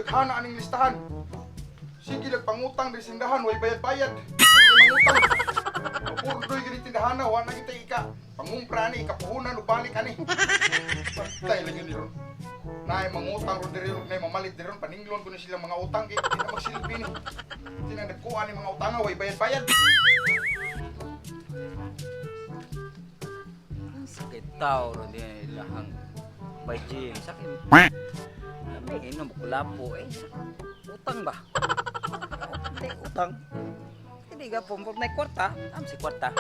Daghana aning listahan. Sige lang pangutang diri sa tindahan, way bayad-bayad. Ay mangutang. Purdoy gini tindahan na, wa na kita ika. Pangumpra ani, ikapuhunan ug balik ani. Patay lagi ni ron. Naay mangutang ron diri ron, naay mamalit diri ron, paninglon ko ni silang mga utang kay di na magsilbi ni. Tinang nagkuha ni mga utanga, way bayad-bayad. Ang sakit tao ron din ilahang by gym. Sakit. May inom kulapo eh. Utang ba? Hindi, utang. Hindi ka po, may kwarta. Am si kwarta.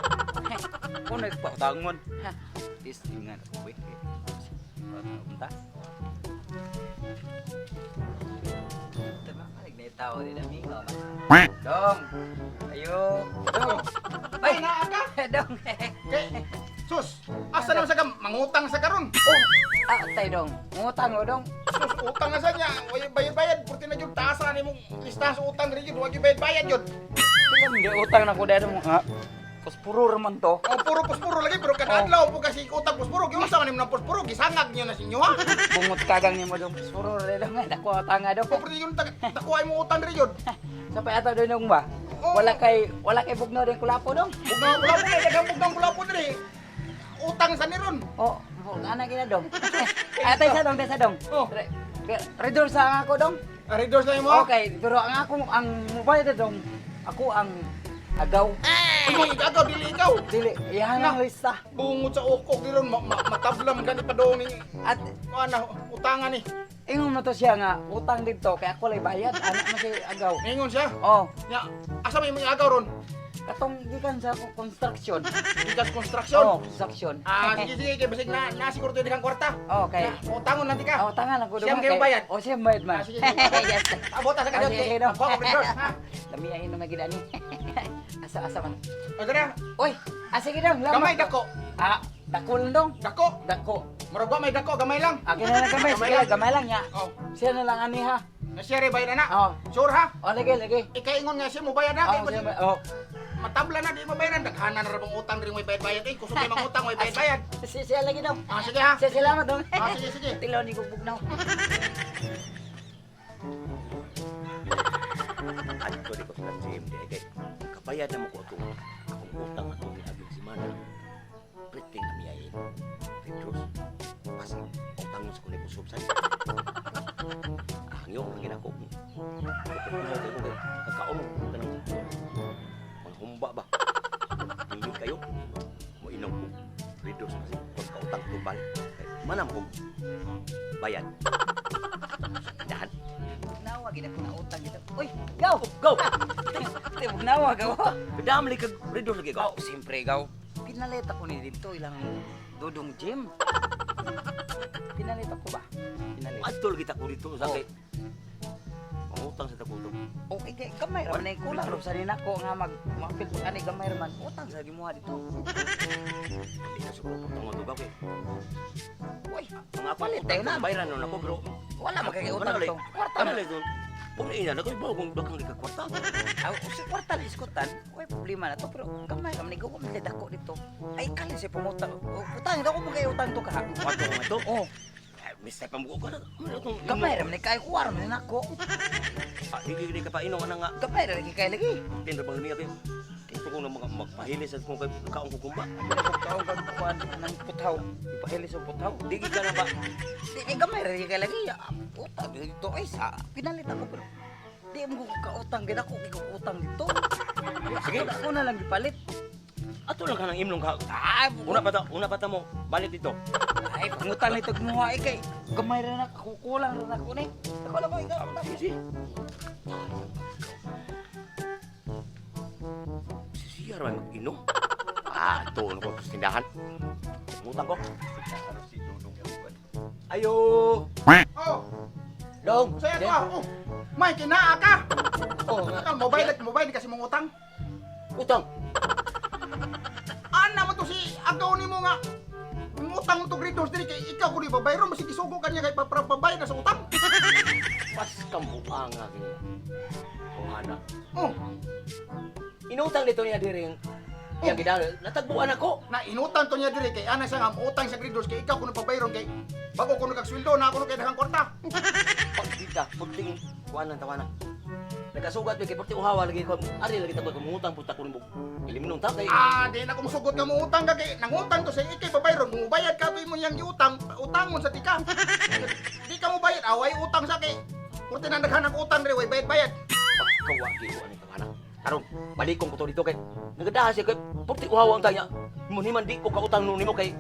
Kung nagpautangon. Ha, Tis nga uwi. Unta. Tama ka, tao din amigo. Dong. Ayo. Dong. Ay, naa ka? Dong. Kay, sus, asa naman sa ka mangutang sa karon? Oh, ah, tay dong. Ngutang o dong. Sus, utang na sa niya, way bayad-bayad, purti na jud taasa ni mong listahan sa utang diri jud, wa gyud bayad-bayad jud. Sila hindi utang na ko dahil mo ha. Puspuro raman to. Oh, puro puspuro lagi pero kada adlaw po kasi utang puspuro, giunsa man nimo ng puspuro, gisangag niyo na sa inyo ha. Bungot kagang nimo dong. Puspuro ra dong. Dako utang nga dong. Oh, purti yung takuha mo utang diri jud. Sa pa ato dong ba? Oh. Wala kay bugno din kulapo dong. Bugnang kulapo kay daghang bugnang kulapo diri. Utang sa niron. Oh, ana gina dong. Atay sa dong, tay sa dong. Oh. Redor sa ang ako dong. Redors lang mo. Okay, pero ang ako ang mobile na dong. Ako ang agaw. Uy, ikaw dili ikaw. Dili, iyan ang lista. Bungot sa ukok diron matabla man gani pa doon ni At ana utangan ni. ingon mo to siya nga utang dito kay ako lay bayad anak mo si agaw. Ingon siya. Oh, Nya, asa may mga agaw ron? katong gikan sa construction. Gikas construction. Oh, construction. Ah, sige sige kay basig na na siguro to kang kwarta. Okay. Na, utangon lang di ka. Oh, tangan lang ko Siyam kayo bayad? Oh, siyam bayad man. Ah, sige, sige. Yes. Abot sa Oh, kadot sige, kay. sige, dong. Ako ang redors ha. Lami ay inom na gid ani. Asa asa man. O tara, Oy, ah sige dong, lama. gamay dako. Ah, dako lang dong. Dako. Dako. Murag wa may dako, gamay lang. Ah, kina lang gamay, Gamay sige lang. lang, gamay lang nya. Oh, Siya na lang ani ha. na siya re bayad na. Oh. Sure ha? Oh, lagi lagi. Ikaingon nga siya mo bayad na kay Oh, siya ba- oh. matabla na di mo bayaran daghana na ra bang utang diri may bayad-bayad eh kusog kay mangutang may bayad-bayad. Siya siya lagi dong. Ah, sige ha. Siya salamat dong. Ah, sige sige. Tilaw ni gubugnaw. Adto di ko sa gym di ay kay kabayad na mo ko atong akong utang atong niaging semana. Priting na miyain. Petros, kasi utang mo sa kulit usop sa. Hangyo ang ginako. Kung kay kakaon kanang manghumba ba. Hindi kayo mo inom ko. Petros kasi pagkautang tubal. Kay manam ko bayad. Dahan. Bugnawa gid ako na utang dito. Uy, go! Go! Te bugnawa gaw. Damli kag Redros lagi Oh, go. siyempre gaw. Pinalit ako ni dito ilang dudong gym. Pinalit ako ba? Pinalit. Adto lagi ta ko dito sa Oh. kay Mangutang sa takutong. Okay, kay gamay ra man ay kulang ra sa nako nga mag mapil ani gamay ra man utang sa gimuha dito. Di na siguro putang mo dugaw kay. Uy, Ang ako Palit tayo na. Bayaran nun ako pero wala man kay utang to. Kwarta Ano man. lang doon? Kung ina na ko ba kung dakang ka kwarta. Aw, si kwarta na iskutan. Uy, problema na to pero gamay ra man ay gawa man kay dako dito. Ay kali siya pangutang. Oh, Utang daw ko man kay utang to ka. Kwarta mo to. Oh, Mistay pa mo ko na. Ano itong gamay ra man ay kay kuwar man nako. Ah, Di di ka pa inom ana nga. Gamay ra lagi kay lagi. Tindra bang niya kay. Kinto ko na mga magpahili sa kung kay kaong kukumba. Kaong kag kuan ng puthaw. Ipahilis ang puthaw. Di ka na ba? Di eh, gamay ra kay lagi. Ah, Utang dito ay sa pinalit ako pero di mo ko kautang gid ako kay utang dito. Sige. Ako na lang gipalit. Ato lang ka nang imlong ka. Ah, Una pa ta mo. Balik dito. ay pangutang nito gumawa ay kay gamay ra na ako kulang ra na ako ni. Ako lang ko ikaw. Sige. Si Siyar may mag-inom. Ah, ito ano ko sa tindahan. Mutang ko. Ayo! Oh, Dong! saya to ah. Oh, may kinaa ka. Oh, Kan mobile mobile kasi mong utang. Utang! Ana mo to si agaw nimo nga ngutang to redors diri kay ikaw kuno ibabayron masig isugo kanya kay pabayad na sa utang. Pas kambuanga kini. Oh, ana. Oh, Inutang dito niya diri ang iyang gidalo. Natagbuan ako. na inutang to niya diri kay ana siya nga utang sa redors kay ikaw kuno pabayron kay bago kuno kag sweldo na kuno kay daghang kwarta. Pagdita, pagtingin. Kuan lang tawana. Nagkasugat mi kay perti uhawa lagi ko. Ari lagi ta ko mangutang punta ko nimo. Ilimnon ta kay. Ah, di na ko musugot nga muutang ka kay nangutang to sa ikay babayron, mubayad ka to imo yang giutang, utangon sa tika. Di ka mo bayad, away utang sa kay. Purti na daghan ang utang re, way bayad-bayad. Pagkawa gyud ko ani tawana. Karon balikon ko to dito kay nagadaha siya kay perti uhawa ang tanya. Mo ni man di ko kautang nun nimo kay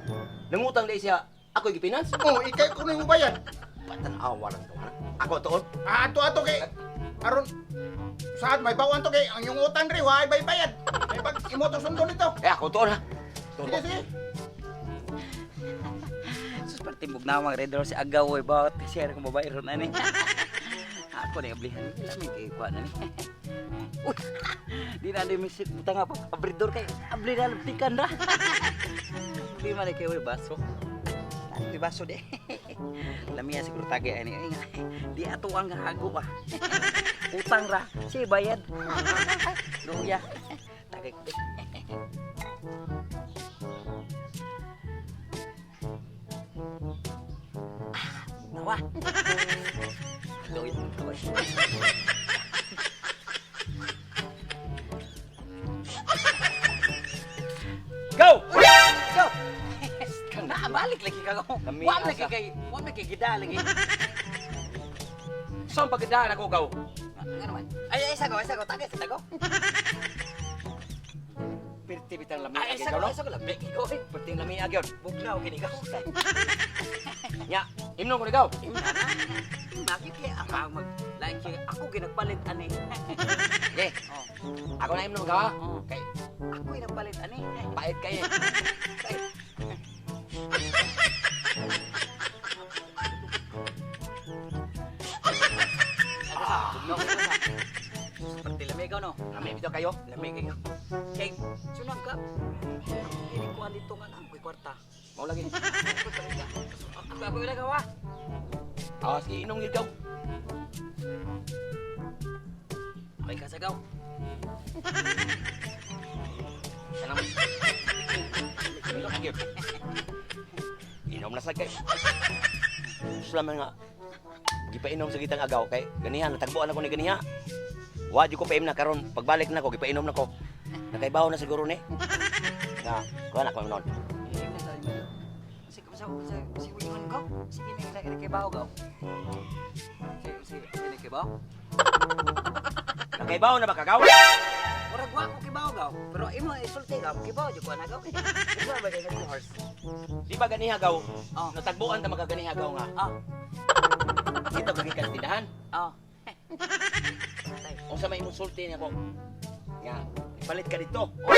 nangutang dai siya. Ako gipinans. Oh, ikay ko mo bayad. Patanawa lang tawana. Ako tuon. Ah, ato ato kay aron saad may bawaan to kay ang yung utang re, way bayad. May pag imo to sundon nito. Eh ako tuon ha. Tuon Sige, ko. sige. Sus partimbog na mga redor si Agaw oy bawat share kung babae ron ani. Ako na oblihan lami kay kuan ani. Uy, di na di misit butang apa abridor kay abli na tikan ra. Di man kay oy baso. Di baso di. Lami siguro tage ani. Ay, nga. Di ato ang hago ba. Utang ra, si bayad. Luya. Tagay ko. Di. Nawa. Luya. Nawa. Go! Go. Na balik lagi ka ko. Kami Wa lagi asa. kay, wa lagi gida lagi. Saan pagdaan ako gaw? Nga naman. Ay ay sago, ay sago, tagay sa tago. Pirti bitang lami Ay agad sago, gaw, no? ay sago labi ko. Pirti lami agad. Bugnaw kini ka. Nya, imnon ko ni gaw. Bakit kay ako mag like ako ginagpalit ani. Okay, Oh, ako na imnon gaw. ha? oh. Kay Ako ginagpalit ani. pait kay. Bugnaw kay sa. Pati lamig no. Lami bitaw kayo. Lamig kayo. Kay sunang ka. Dili ko dito nga ang koy kwarta. Mao lagi. Ako talaga. Ako ako wala gawa. Ah, sige inom gyud gaw. Okay ka sagaw. Kanang Inom gyud. Inom na sa kay. Sulaman nga. Gipainom sa gitang agaw kay ganiha natagbuan ako ni ganiha. Wa jud ko paim na karon pagbalik na ko gipainom na ko. Nakaibaw na siguro ni. Nga, kuha na ko noon. Sige, sige, sige, sige, ko. Sige, sige, kay bawo gaw. Sige, sige, sige, kay bawo. Nakaibaw na ba kagaw? Murag wa ko kay bawo gaw. Pero imo isulti gaw, kay bawo jud ko ana gaw. Ikaw ba kay nag horse? Di ba ganiha gaw? Oh. Natagbuan ta makaganiha gaw nga. Ah, Dito kagi ka sa tindahan. ah. Unsa may imong sulti niya ko? Nga, palit ka dito. Oh,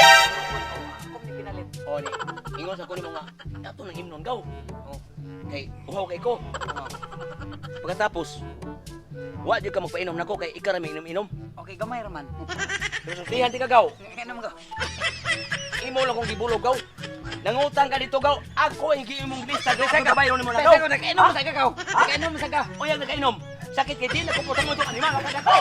ako ni pinalit. O ni, ingon sa ko nimo nga, ato nang imnon gaw. Oh. Kay uhaw kay ko. Oh. Pagkatapos, wa jud ka magpainom nako kay ikaw ra may inom-inom. Okay, gamay ra man. Pero sultihan di ka gaw. Ngano man gaw? Imo lang kong gibulog gaw. Nangutang ka dito gaw. Ako ang giimong lista gaw. Sa kabayo nimo na gaw. Teka, nag-inom sa gaw. Nag-inom sa gaw. Oyang nagainom. Sakit kay di na ko putang mo to animal ka dako.